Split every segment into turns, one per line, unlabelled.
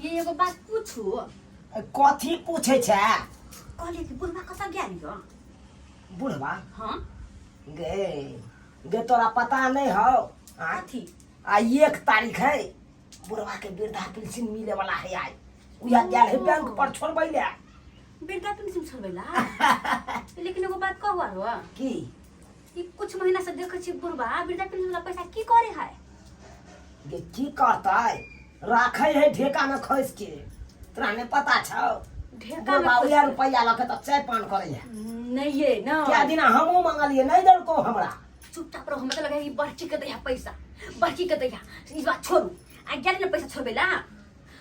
ये एगो बात पूछू।
कथी पूछे छै?
कहलिए कि बुढ़वा कतऽ गेल यो?
बुढ़वा?
हाँ।
गे गे तोरा पता नहीं हौ? आँय?
कथी?
आइ 1 तारीख है, बुढ़वा के वृद्धा पेंशन मिले वाला है आइ। उहा गेल है बैंक पर छोड़बै ले।
वृद्धा पेंशन छोड़बै ला? लेकिन एगो बात कहू आरो।
की?
ई कुछ महीना से देखै छी बुढ़वा वृद्धा पेंशन वाला पैसा की करे है?
गे की करतै, राखै है ढेका में खसि के। तोरा नहीं पता छौ?
ढेका में
बुढ़वा
खसि
उएह
के?
रुपैआ लऽ के तऽ चाय पान करै है।
नहीं ये ना।
क्या दिन हमहूँ मंगलियै, नहीं देलकौ हमरा।
चुपचाप रहो, हमरा लगे ई बड़की के दैया पैसा, बड़की के दैया। ई बात छोड़ू, आ गेल ने पैसा छोड़बै ला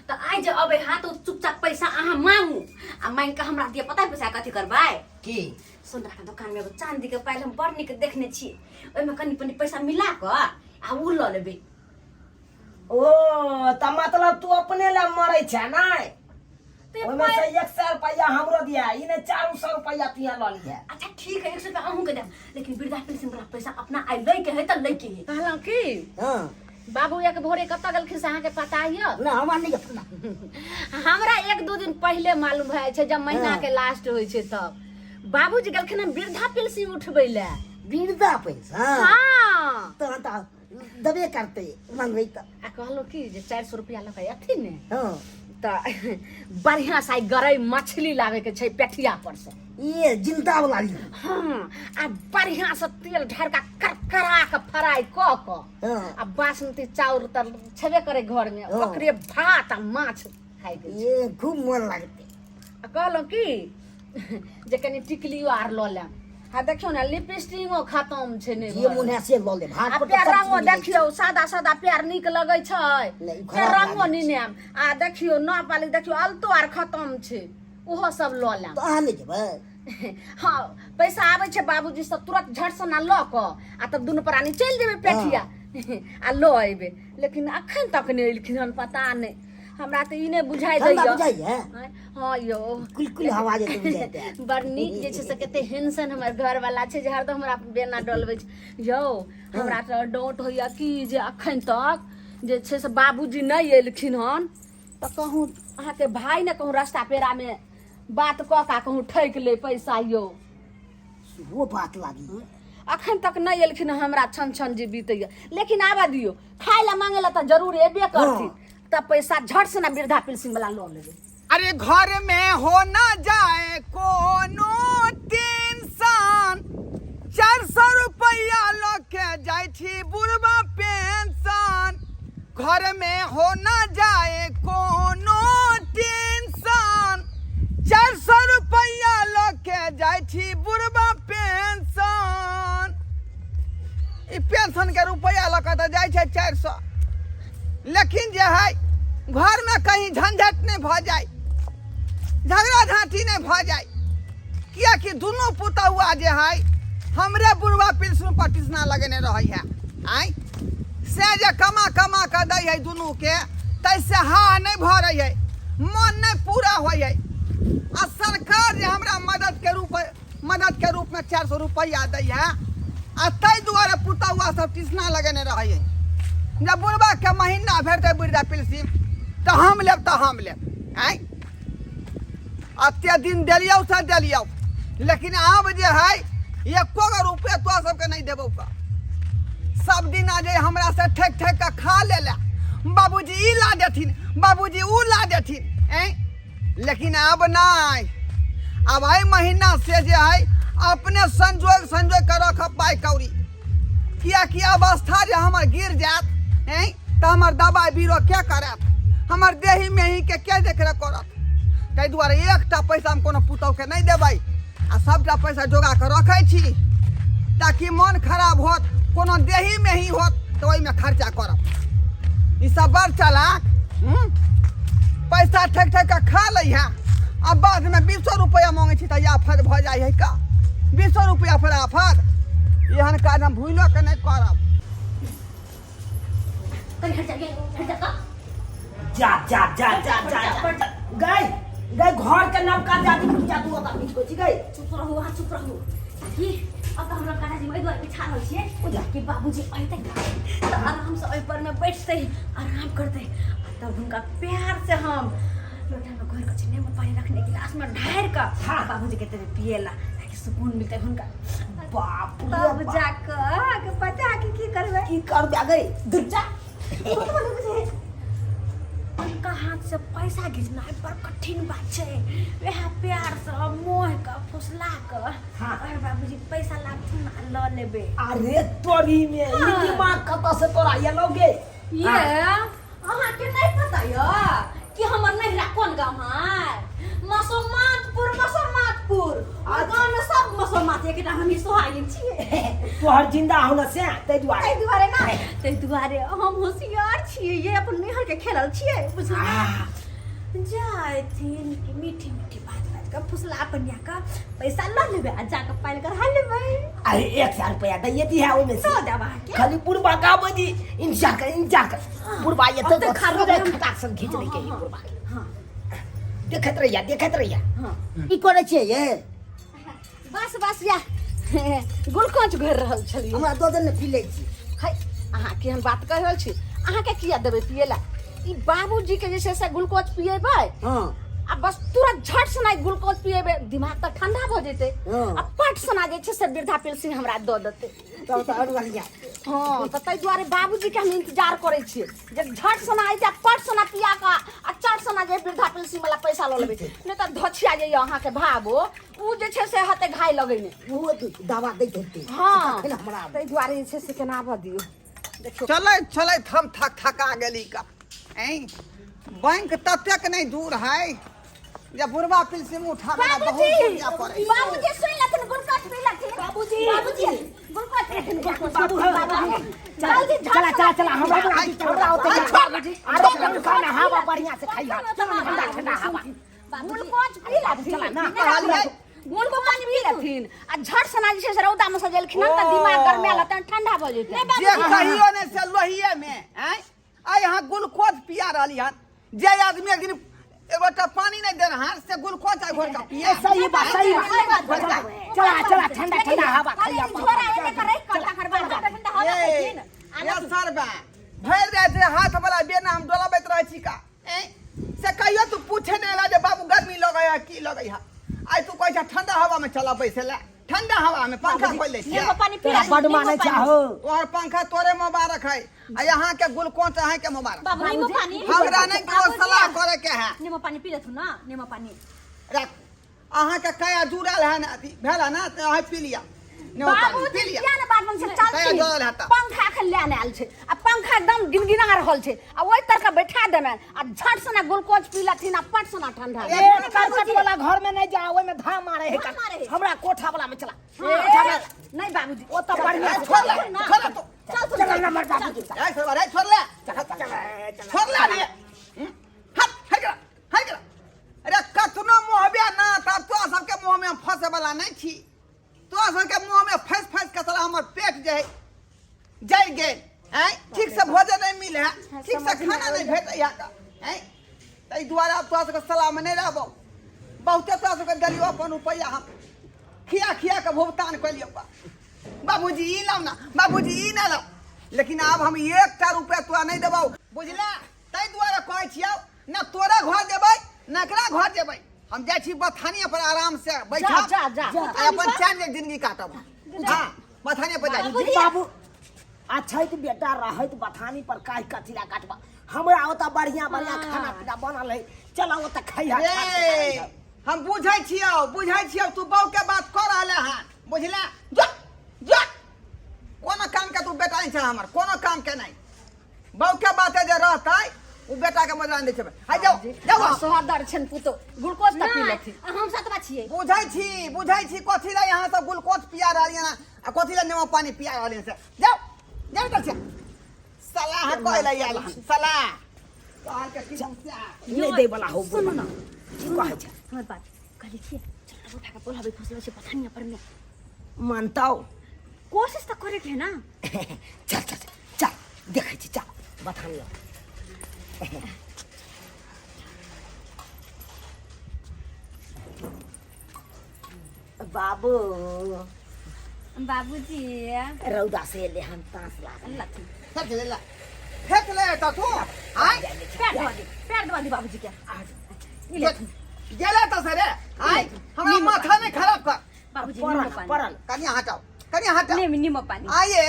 तऽ आइ जे अबै हा तऽ चुपचाप पैसा अहाँ मांगू आ मांगि कऽ हमरा दिअ। पता है पैसा कथी करबै?
की?
सुनरा के दुकान में एगो चांदी के पायल हम बड़ नीक देखने छियै, ओहिमे कनि कनि पैसा मिला कऽ आ उ लऽ लेबै।
ओ तऽ मतलब तू अपने लए मरै छै नै?
तऽ
ओहिमे से 100 रुपैआ हमरो दिया, ई नहि 400 रुपैआ तू यहाँ लऽ लिहे।
अच्छा ठीक है, 100 रुपया अहूँ के देब, लेकिन वृद्धा पेंशन वाला पैसा अपना आइ लै के है तऽ लै के है।
कहलहुँ की
हाँ।
बाबू एक भोरे कतऽ गेलखिन से अहाँके पता यऽ?
ना, हमरा नहीं पता।
हमरा 1-2 दिन पहिले मालूम भए जाइ छै जब महीना
हाँ।
के लास्ट होइ छै तब। बाबूजी गेलखिन हन वृद्धा पेंशन उठबै लए।
वृद्धा पेंशन?
हाँ।
तहन तऽ देबे करतै मंगबै तऽ।
आ कहलहुँ की जे 400 रुपया लऽ कऽ अथिन ने
हाँ।
तऽ बढ़िआँ से आइ गरई मछली लाबैके छै पेठिया पर से।
ये जिंदा वाला लियो।
हाँ, आ बढ़िआँ से तेल ढारि कऽ करकरा कऽ फ्राई कऽ कऽ
हाँ।
आ बासमती चाउर तऽ छेबे करे घर में,
हाँ।
ओकरे भात आ माछ खाइके छै।
ये खूब मन लागतै।
आ कहलहुँ की जे कनि टिकलियो आर लऽ लेब। हाँ देखियौ ने लिपस्टिको खतम छै ने
जे
घरमे।
मोन है से लऽ लेब। हाट
आ
पर तऽ
पेड़
सब
रंगो
चीज मिलै छै।
देखियौ, सादा सादा पेड़ नीक लगै छै।
नहि, ई
पेड़
खराब
रंगो
लागै
नहि
छै।
नेम। आ देखियौ न पाली देखियौ अलतो आर खतम छै, ओहो सब लऽ लेब।
तऽ अहाँ नहि जेबै?
हाँ पैसा आबै छै बाबूजी सब तुरंत झट सना लऽ कऽ आ तब दुनू प्राणी चलि जेबै पेठिया आ लऽ अयबै। लेकिन अखन तक नहि एलखिन हन, पता नहि। हमरा तऽ ई नहि बुझाइ
ठंडा
दैया।
बुझाइए?
हाँ यौ।
कुल कुल हवा जेतै बुझाइते।
बड़ नीक जे छै से कते हेंसन हमर घरवाला छै जे हरदम हमरा बेना डलबै छै। यौ हमरा तऽ डाँट होइया कि जे अखन तक जे छै से बाबूजी नहि एलखिन हन तऽ कहूँ अहाँके भाय ने कहूँ रास्ता पेरामे बात कऽ कऽ कहूँ ठकि ले पैसा यौ।
सेहो बात लागी।
अखन तक नहि एलखिन हन, हमरा छन छन जे बीतैया। लेकिन आबऽ दियौ, खाय लए मांगे लए तऽ जरूर एबे करथिन, तब पैसा झट से ना वृद्धा पेंशन वाला लऽ लेबै।
अरे घर में हो ना जाए कोनो टेंशन, 400 रुपया लके जाय छी बुढ़वा पेंशन। घर में हो ना जाए कोनो टेंशन, 400 रुपया लके जाय छी बुढ़वा पेंशन। ई पेंशन के रुपया लऽ कऽ तऽ जाइ छै 400, लेकिन जे है घरमे कहीं झंझट नहि भऽ जाय, झगड़ा झाँटी नहि भऽ जाय, कियाकि दुनू पुतहुआ जे है हमरे बुढ़वा पेंशन पर टिसना लगेने रहै है। आँय से जे कमा कमा कऽ दै है दुनूके, ताहिसँ हा नहि भरै है, मन नहि पूरा होइ है। आ सरकार जे हमरा मदद के रूप में 400 रुपया दै है, आ ताहि दुआरे पुतहुआ सब टिसना लगेने रहै है। जब बुढ़वा के महीना भेटतै वृद्धा पेंशन तऽ हम लेब, तऽ हम लेब। आँय अते दिन देलियौ से देलियौ, लेकिन आब जे है एको गो रुपया तोरा सबके नहीं देबौ का। सब दिना जे हमरा से ठेक ठेक के खा ले ले, बाबूजी ई ला देथिन, बाबूजी ऊ ला देथिन। आँय लेकिन आब नहीं, आब एहि महीना से जे है अपने संजोग संजोग के रखब पाइ कौड़ी, कियाकि अवस्था जे हमर गिर जायत हैं तऽ हमर दबाइ बीरो के करत, हमर देही मेही के के देखरेख करत। ताहि दुआरे एकटा पैसा हम कोनो पुतहुके नहि देबै, आ सबटा पैसा जोगा कऽ रखै छी ताकि मन खराब होत, कोनो देही मेही होत तऽ ओहिमे खर्चा करब। ई सब बड़ चालाक पैसा ठकि ठकि कऽ खा लै है, आ बादमे 20 रुपया मांगै छी तऽ आफत भऽ जाइ है का। 20 रुपया पर आफत, एहन काज हम भूलो के नहि करब।
कनि हट जा, हट जा।
जा जा जा जा जा जा गई गई घर के नवका जादी पूजा तू ओता बीच कोची गई।
चुप रहू, अहाँ चुप रहू। ई अब तऽ हमरा काका जी एहि दुआरे बिछा रहल छियै कि बाबूजी अयतै तऽ आराम से ओहि पर में बैठतै, आराम करतै, आ तब हुनका प्यार से हम लोटा में घोरि कऽ नेबो पानी रखने गिलास में ढारि कऽ
हाँ।
बाबूजी के देबै पियला, ताकि सुकून मिलतै हुनका।
बाप रे
तब
बाप।
जाकऽ अहाँके पता कि की करबै?
की करबै गई?
दुर्जा हुनका हाथ से पैसा घिचनाइ बड़ कठिन बात छै। वएह प्यार से मोह के फुसला के
हाँ।
और बाबूजी पैसा लाबथुन आ लऽ लेबै।
अरे तोरी में ई
हाँ।
दिमाग कतऽ से तोरा एलौ गे?
ये अहाँके नहीं पता यऽ कि हमर नैहरा कोन गाँव है? मसोमातपुर, मसोमातपुर। ओहि गाँव में सब मसोमात, एकटा हमही सोहागिन छियै।
तोहर जिंदा होना से ताहि दुआरे।
ताहि दुआरे ना, ताहि दुआरे हम होशियार छियै, ये अपन नैहर के खेलल छियै, बुझलियै? जाथिन कि मीठी मीठी बात बात के फुसला बनिया के पैसा लऽ लेबै आ जाके पाइल करा लेबै।
अरे 1000 रुपया दैये दी है ओहिमे से।
दऽ देब अहाँके।
खाली बुढ़बा गाबै दी, इंतजार कर, इंतजार कर, बुढ़बा ये
अब तऽ खा रहल।
खटाक से घीच लै के
हाँ,
बुढ़बा के।
हाँ।
देखैत रहिया, देखैत रहिया।
हाँ।
की करै छियै ये?
बस बस, या ग्लूकोज घोरि रहल छलियै।
हमरा दऽ दे ने, पी लै छी।
है, अहाँ केहन बात कहि रहल छी? अहाँके किया देबै पियै ला? ई बाबूजी के जे छै से ग्लूकोज पिएबै आ बस तुरंत झट सना ग्लूकोज पिएबै, दिमाग तऽ ठंडा भऽ जेतै।
हाँ।
आ पट सना जे छै से वृद्धा पेंशन हमरा दऽ देतै।
तब तऽ आओर बढ़िआँ।
हाँ, तऽ ताहि दुआरे बाबूजी के हम इंतजार करै छियै जे झट सना अइतै आ पट सना पिया कऽ आ चट सना जे वृद्धा पेंशन वाला पैसा लऽ लेबै। नहि तऽ धोछिया जे यऽ अहाँके भाबो, उ जे छै से हेतै घाय लगेने।
ओहो तऽ दवा दैत हेतै।
हाँ।
कखन हमरा आबै?
ताहि दुआरे जे छै से केना आबऽ दियौ, देखियौ।
चलैत चलैत हम थक थका गेली का। ऐं बैंक ततेक नहि दूर है जे बुढ़वा पिलसिम उठाबै ला बहुत दूर जाय पड़ै।
बाबूजी सुनि लेथिन, ग्लूकोज पी लेथिन। बाबूजी, बाबूजी ग्लूकोज पी लेथिन, ग्लूकोज।
बाबू,
बाबूजी जल्दी।
चला चला चला, हमरा हमरा ओते
आई, छोड़।
अरे पंखा में हवा बढ़िया से खाइहा, ठंडा ठंडा हवा।
ग्लूकोज पी लेथिन।
चला ना।
कहलियै।
ग्लूकोज पी लेथिन आ झट सना जे छै से रौदा में सजेलखिन हन तऽ दिमाग गरमायल हेतनि, ठंडा भऽ जेतै।
जे कहियो ने से लोहिये में आँय आइ अहाँ ग्लूकोज पिया रहली हन। जे आदमी एक दिन एगोटा पानी नहीं देनहार से ग्लूकोज आइ घोर के पिए।
सही बात, सही बात। चला चला, ठंडा ठंडा हवा खाइहा।
झोरा एने के राखि कऽ तकर बाद ठंडा हवा
ए,
खैथिन।
ये सरबा भरि राति रे हाथ वाला बेना हम डोलाबैत रहै छी का। ए, से कहियो तू पूछे नहीं एला जे बाबू गर्मी लगै है की लगै है। आइ तू कहै छ ठंडा हवा में चला बैसे ला, ठंडा हवा में पंखा खोल दै छियै।
नेबो पानी पी
तोरा
लेथिन,
बड
नेबो
मानै
पानी।
चाहो।
तोहर पंखा तोरे मुबारक है आ यहाँ के ग्लूकोज अहाँ के मुबारक।
बाबू नेबो पानी।
हमरा नहीं केओ
बाबूजी,
सलाह करे के है।
नेबो पानी पी लेथुन ना, नेबो पानी।
रख, अहाँ के कया जुड़ल है ना, अथी भेल है ना, तऽ अहाँ पी लिअ नेबो पानी,
बाबूजी
पी लिअ।
किया ने बात से
कया
चलथिन?
जुड़ल है तऽ।
पंखा एखन लए ने आयल छै आ पंखा एकदम गिनगिना रहल छै आ ओहि तर के बैठा देबनि आ झट सना ग्लूकोज पी लेथिन आ पट सना ठंडा।
ए, करकट वाला घर में नहीं जा, ओहि में धाम मारे है।
धाम मारे है।
हमरा कोठा वाला में चला।
नहीं बाबूजी।
ओ तऽ बढ़िया
ए,
से।
छोड़ ले, छोड़ ले तू।
चल।
चल ना मर बाबूजी।
ए, सरवा, ए, छोड़ ले, छोड़ ले रे। हट, हट करा, हट करा। अरे कतनो मोहबे ना तब तोरा सबके मोह में हम फंसे वाला नहीं छी। तोरा सबके मोह में फंस फंस के साला हमर पेट जे है जरि गेल। आँय ठीक से भोजन नहीं मिले है, ठीक से खाना नहीं भेटै है का। आँय ताहि दुआरे आब तोरा सबके सलाह में नहीं रहबौ। बहुते तोरा सबके देलियौ अपन रुपैआ, हम खिया खिया के भुगतान कलियौ। बाबूजी ई लाउ ना, बाबूजी ई ना लाउ, लेकिन आब हम एकटा रुपया तोरा नहीं देबौ, बुझले? ताहि दुआरे कहै छियौ ना तोरा घर जेबै ना एकरा घर जेबै। हम जाइ छी बथानिया पर आराम से बैठब
जा, जा, जा।
आ अपन चैन के जिंदगी काटब। हाँ, बथानिया पर जाइ छी।
बाबू अच्छा तऽ बेटा रहैत बथानी पर काहि कथी ला काटबा? हमरा ओतऽ बढ़िया बढ़िया खाना पीना बनल है, चला ओतऽ खैहा।
रे हम बुझै छियौ, बुझै छियौ, तू बहू के बात कऽ रहले हन, बुझले? जो जो, कोनो काम के तू बेटा नहीं छै हमर, कोनो काम के नहीं। बहू के बाते जे रहतै उ बेटा के मजा दै छै। हाय जाओ जाओ।
सोहदर छनि पुतो, ग्लूकोज तऽ पी लेथिन।
नहीं, हम सतबा छियै।
बुझै छी, बुझै छी कथी ला यहाँ सब ग्लूकोज पिया रहलियै हन आ कथी ला नेबो पानी पिया रहलियै से। जाओ जाओ तक से सलाह कहै ला आयल हन, सलाह तोहर के की समस्या?
नहि दै वाला हो।
सुनू ना।
की कहै छै?
हमर बात कहली छियै, चल उठा के बोलाबै फसलो छै पथानिया पर में।
मानतौ?
कोशिश तऽ करे के है ना।
चल चल चल, देखै छी, चल बथानी। बाबू
बाबूजी
रौदा से एले हन तास लागल
लथी
फेंक ले ला फेंक ले त तू आय
पैर दबा दी पैर दबा दी बाबूजी के ई लेथुन
गेले त से रे आय हमरा माथा नहीं खराब कर
बाबूजी
पड़ल
नींबू पानी
पड़ल
कनी हटाओ कनी हटाओ
नेमो नींबू पानी
आइए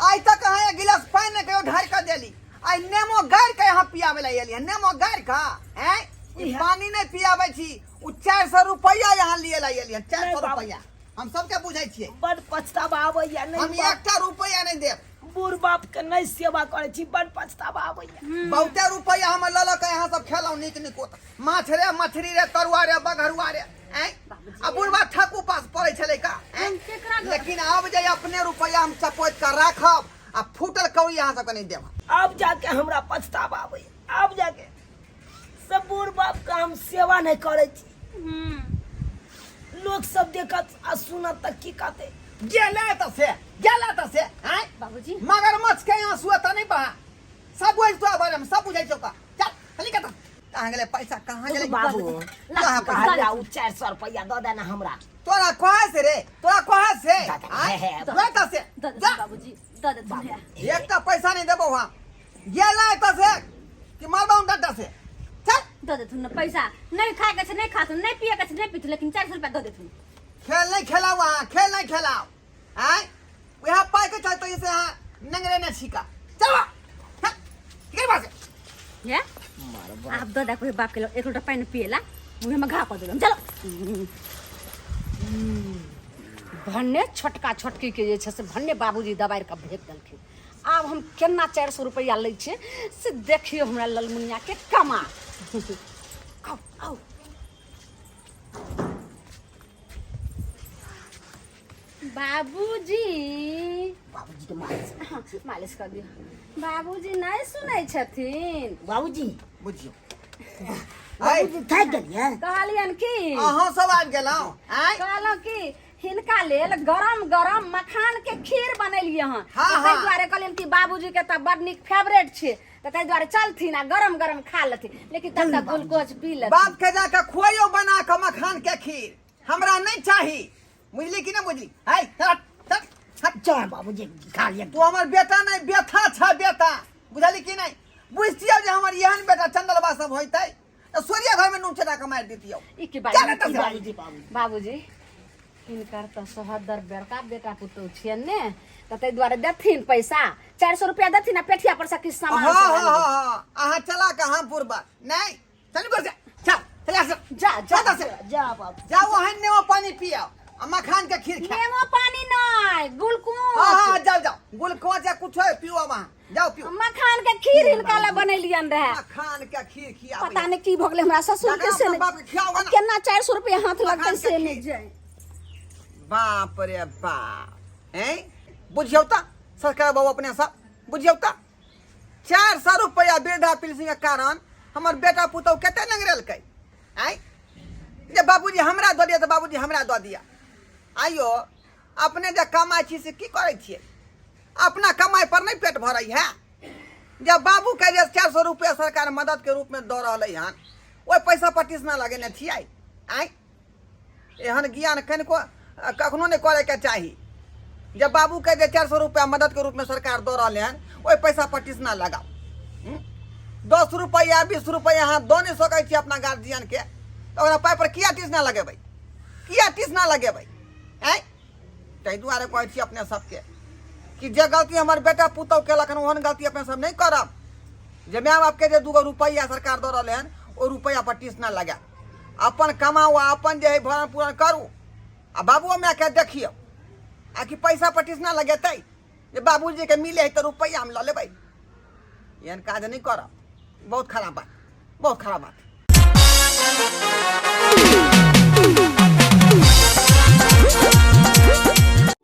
आइ तक अहाँ एक गिलास पानि नहि कहियो ढारि कऽ देली आइ नेमो गारि कऽ यहाँ पियाबै लए एली हन नेमो गारि कऽ आँय ई पानि नहि पियाबै छी ओ 400 रुपैआ यहाँ लिए लए एली हन 400 रुपैआ हम सबके बुझै छियै
बड पछतावा आबैया
हम
नहीं बाप,
एकटा रुपैआ नहि देब
बूढ़ बाप के नहीं सेवा करै छी बड पछतावा आबैया
बहुते रुपैआ हम लऽ लऽ कऽ यहाँ सब खेलहुँ नीक नीक माछ रे मछरी रे तरुआ रे बघरुआ रे आँय आ बुढ़बा ठक उपास पड़ै छलै का आँय?
केकरा घर?
लेकिन आब जे अपने रुपैआ हम चपोत कऽ राखब आ फूटल कौड़ी अहाँ सबके नहि देब
अब जाके हमरा पछतावा आबैया अब जाके सब बूढ़ बाप के हम सेवा नहीं करै छी लोग सब देखत आ सुनत त की कहते
गेलै तऽ से गेलै तऽ से आँय
बाबूजी
मगरमच्छ के आंसू तऽ नहि बहा सब बुझ तो बारे में सब बुझै छौ का चल चली कत कहाँ गेलै पैसा कहाँ गेलै
बाबू
कहाँ पैसा
कहलिया उ 400 रुपया दऽ देना हमरा
तोरा कहाँ से रे तोरा कहाँ से
दादा,
आँय?
हे, हे,
ले तऽ से
दऽ देथुन
जा
बाबूजी दऽ देथुन हे।
एकटा पैसा नहीं देबो वहाँ गेलै तऽ से कि मारबा हम डंडा से चल
दऽ देथुन ने पैसा नहीं खाए के छै नहीं खाथुन नहीं पिए के छै नहीं पीथुन लेकिन 400 रुपया दऽ देथुन
खेल नहीं खेलाओ वहाँ खेल नहीं खेलाओ आय वहाँ पाई के चलते से यहाँ नंगरे ने छिका चलो ठीक है बात
हे आप दऽ दे कोई बाप के एक लोटा पानी पिएला मुँह में घा कऽ देलहुँ चलो
भन्ने छोटका छोटकी के जे छै से भन्ने बाबूजी दबारि कऽ भेज देलखिन आब हम केना 400 रुपैआ लै छियै से देखियौ हमरा ललमुनिया के कमा
आओ आओ
बाबूजी
बाबूजी के मालिश
हाँ, मालिश कर दियौ बाबूजी नहि सुनै छथिन
बाबूजी
बुझियो आय
बाबूजी थाकि गेलियै
कहलियन की
अहाँ सब आबि गेलहुँ आय
कहलहुँ कि हिनका लेल गरम गरम मखान के खीर बनेलियै हन
हाँ,
तऽ ताहि
हाँ।
दुआरे कहलियन कि बाबूजी के तऽ बड नीक फेवरेट छै तऽ ताहि दुआरे चलथिन आ गरम गरम खा लेथिन लेकिन तब तक ग्लूकोज पी लेथिन
बाप के जाके खुआइयो बना के मखान के खीर हमरा नहीं चाही बुझली कि नहीं बुझली हाय हट हट हट
चल बाबूजी खा लिअ
तू हमर बेटा नहीं बेथा छ बेटा बुझली कि नहीं बुझतियो जे हमर एहन बेटा चंदलबा सब होइतै तऽ सूर्य घर में नून चटा के मारि दितियो
ई की
चल
बात
एतऽ से।
बाबूजी बाबूजी
बाबूजी हिनकर तऽ सोहदर बड़का बेटा पुतहु छियनि ने तऽ ताहि दुआरे देथिन पैसा 400 रुपया देथिन आ पेठिया पर से किछु सामान
हाँ
सब
हाँ
आनि
हाँ हाँ अहाँ चला के हम पुरबा नहीं चल घर से चल चल से
जा, जा,
जा से
जा बाबू
जा वहाँ नेबो पानी पियाओ आ मखान के खीर खा
नेबो पानी नहि ग्लूकोज
हाँ हाँ जाओ जाओ ग्लूकोज या कुछ है पियो वहाँ जाओ पियो
मखान के खीर हिनका लए बनेलियन रहे
मखान के खीर खियाओ
पता नहीं की भऽ गेलै हमरा ससुर के से
अपना बाप के खियाओ ना।
केना 400 रुपया हाथ लगतै
मखान के
से नहि
खीर।
जाय
बाप रे बाप हैं बुझियौ तऽ सरकार बाबू अपने सब बुझियौ तऽ 400 रुपया वृद्धा पेंशन के कारण हमर बेटा पुतहु कते नंगरेलकै आँय जे बाबूजी हमरा दऽ दिअ तऽ बाबूजी हमरा दऽ दिअ आइयो अपने जे कमाइ छी से की करै छियै अपना कमाइ पर नहि पेट भरै है जब बाबूके जे 400 रुपया सरकार मदद के रूपमे दऽ रहलै हन ओहि पैसा पर टीसना लगेने छियै आँय एहन ज्ञान कनिको कखनो नहि करैके चाही जब बाबूके जे 400 रुपया मदद के रूपमे सरकार दऽ रहलै हन ओहि पैसा पर टीसना लगाउ 10 रुपैआ 20 रुपैआ अहाँ दऽ नहि सकै छी अपना गार्जियनके तऽ ओकरा पाइ पर किया टीसना लगेबै किया टीसना लगेबै आँय ताहि दुआरे कहै छी अपने सबके कि जे गलती हमर बेटा पुतहु केलक हन ओहन गलती अपने सब नहि करब जे माय बापके जे दूगो रुपैआ सरकार दऽ रहलै हन ओ रुपैआ पर टीसना लगायब अपन कमाउ आ अपन जे है भरण पूरण करू आ बाबुओ मायके देखियौ आ कि पैसा पर टीसना लगेतै जे बाबूजीके मिले है तऽ रुपैआ हम लऽ लेबै एहन काज नहि करब बहुत खराब बात बहुत खराब बात।